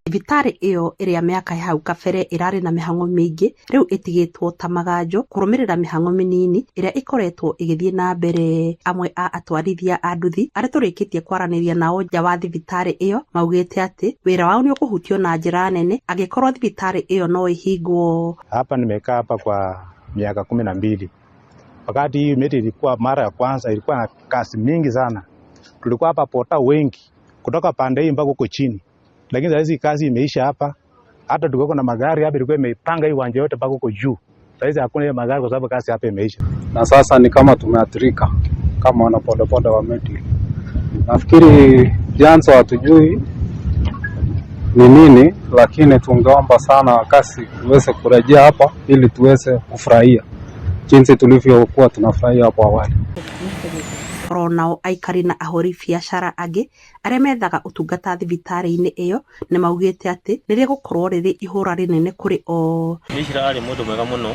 Thibitarĩ ĩyo ĩrĩa mĩaka ya hau kabere ĩrarĩ na mĩhang'o mĩingĩ rĩu ĩtigĩtwo ta maganjo kũrũmĩrĩra mĩhang'o mĩnini ĩrĩa ĩkoretwo ĩgĩthiĩ na mbere. Amwe a atwarithia a nduthi arĩa tũrĩkĩtie kwaranĩria nao nja wa thibitarĩ ĩyo maugĩte atĩ wĩra wao nĩ ũkũhutio na njĩra nene angĩkorwo thibitarĩ ĩyo no ĩhingwo. Hapa nimekaa hapa kwa miaka 12. Wakati hii miti ilikuwa mara ya kwanza, ilikuwa na kazi mingi sana. Tulikuwa hapa porter wengi kutoka pande hii mpaka huko chini, lakini sasa hizi kazi imeisha hapa. Hata tulikuwa na magari hapa, ilikuwa imeipanga hii uwanja yote mpaka huko juu. Sasa hizi hakuna hiyo magari kwa sababu kazi hapa imeisha. Na sasa ni kama tumeathirika kama wana bodaboda wa Medihill. Nafikiri vyanzo hatujui ni nini, lakini tungeomba sana kazi iweze kurejea hapa ili tuweze kufurahia jinsi tulivyokuwa tunafurahia hapo awali. Oro nao aikari na ahũri biacara angĩ arĩa methaga ũtungata thibitarĩ-inĩ ĩyo nĩ maugĩte atĩ nĩ rĩgũkorwo rĩrĩ ihũra rĩnene kũrĩ o. Mishra arĩ mũndũ mwega mũno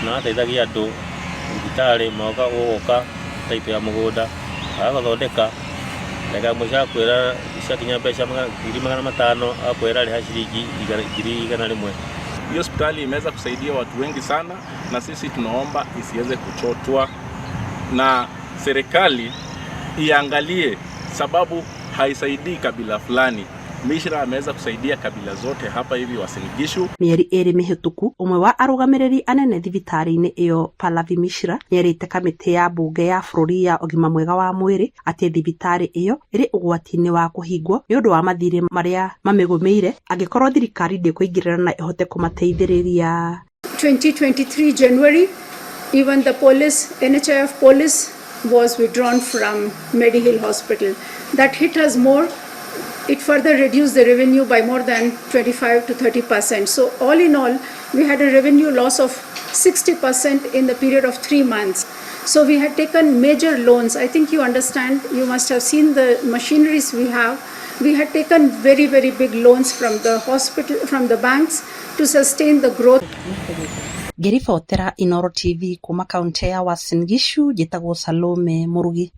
na ateithagia andũ thibitarĩ moka gũgoka taitũ ya mũgũnda agagũthondeka ndagĩka ĩmwe ciakwĩra ciakinya mbeca 500,000 akwĩra rĩha ciringi 100,000. Hiyo hospitali imeweza kusaidia watu wengi sana, na sisi tunaomba isiweze kuchotwa na serikali iangalie, sababu haisaidii kabila fulani. Mishra ameweza kusaidia kabila zote hapa hivi Uasin Gishu. Mĩeri 2 mĩhĩtũku, ũmwe wa arũgamĩrĩri anene thibitarĩ-inĩ ĩyo Pallavi Mishra nĩerĩte kamĩtĩ ya mbunge ya bũrũri ya ũgima mwega wa mwĩrĩ atĩ thibitarĩ ĩyo ĩrĩ ũgwati-inĩ wa kũhingwo nĩ ũndũ wa mathirĩ marĩa mamĩgũmĩire angĩkorwo thirikari ndĩkũingĩrĩra na ĩhote kũmateithĩrĩria. 2023 January, even the police, NHIF police was withdrawn from Medihill Hospital. That hit us more. It further reduced the revenue by more than 25 to 30%. So all in all, we had a revenue loss of 60% in the period of 3 months. So we had taken major loans. I think you understand, you must have seen the machineries we have. We had taken very, very big loans from the hospital, from the banks to sustain the growth. Ngĩribotera Inooro TV kuma kaunti ya Uasin Gishu, njĩtagwo Salome Mũrugi.